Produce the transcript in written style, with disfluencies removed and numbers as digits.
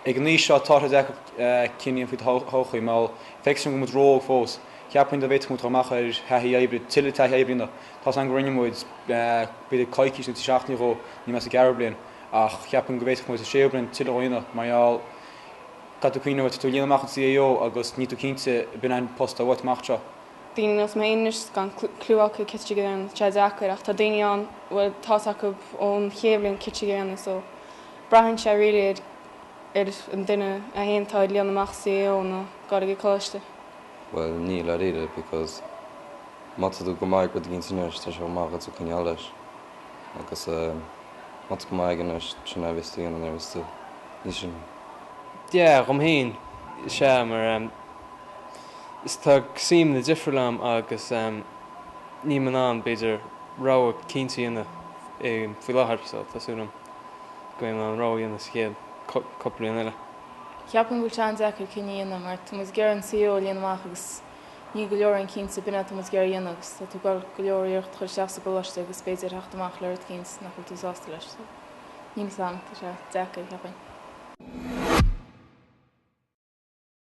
Ag an aois seo tá sé deacair cinneadh a dhéanamh faoi do thodhchaí mar feictear dom go bhfuil muid ró-óg fós. Cheapfainn dá bhféadfadh muid dul amach ar thaithí oibre, tuilleadh taithí oibre a dhéanamh. Tá's agam go rinne muid b'fhéidir coicís nó seachtain nó dhó níl mé sa gceathrú bliain ach cheapfainn go bhféadfadh muid sa séú bliain tuilleadh a dhéanamh mar gheall caithfidh tú cuimhneamh tá tú ag líonadh amach an CAO agus níl tú cinnte b'in an post atá uait amach anseo. Daoine nós mé féin anois gan clue acu céard atá ag déanamh, tá sé deacair ach tá daoine ann a bhfuil tá's acu ón chéad bhliain céard atá ag déanamh so braitheann sé really ar ar an duine é féin atá ag líonadh amach CAO nó dul ag an coláiste. Bhuel níl dáiríre because má tá tú go maith ag rud éicint anois tá sé chomh maith dhuit a coinneáil leis agus má tá tú go maith aige anois sin é a bheas tú a dhéanamh nuair a bheas tú níos sine. Yeah, dhom féin, is ea, mar is tá suímeanna difriúla agam agus nílim in ann, b'fhéidir, rogha cinnte a dhéanamh faoi láthair so tá súil agam go mbeidh mé in ann rogha a dhéanamh sa chéad cúpla bliain eile. Ceapaim go bhfuil sé an-deacair cinneadh a dhéanamh mar tá muid ag iarraidh an CAO a líonadh amach agus ní go leor an cinnte b'in é atá muid ag iarraidh a dhéanamh agus tá tú ag dul go leor iarracht a chur isteach sa gcoláiste agus b'fhéidir theacht amach le rud éicint nach bhfuil tú sásta leis so níl 'fhios a'm, tá sé deacair, cheapfainn.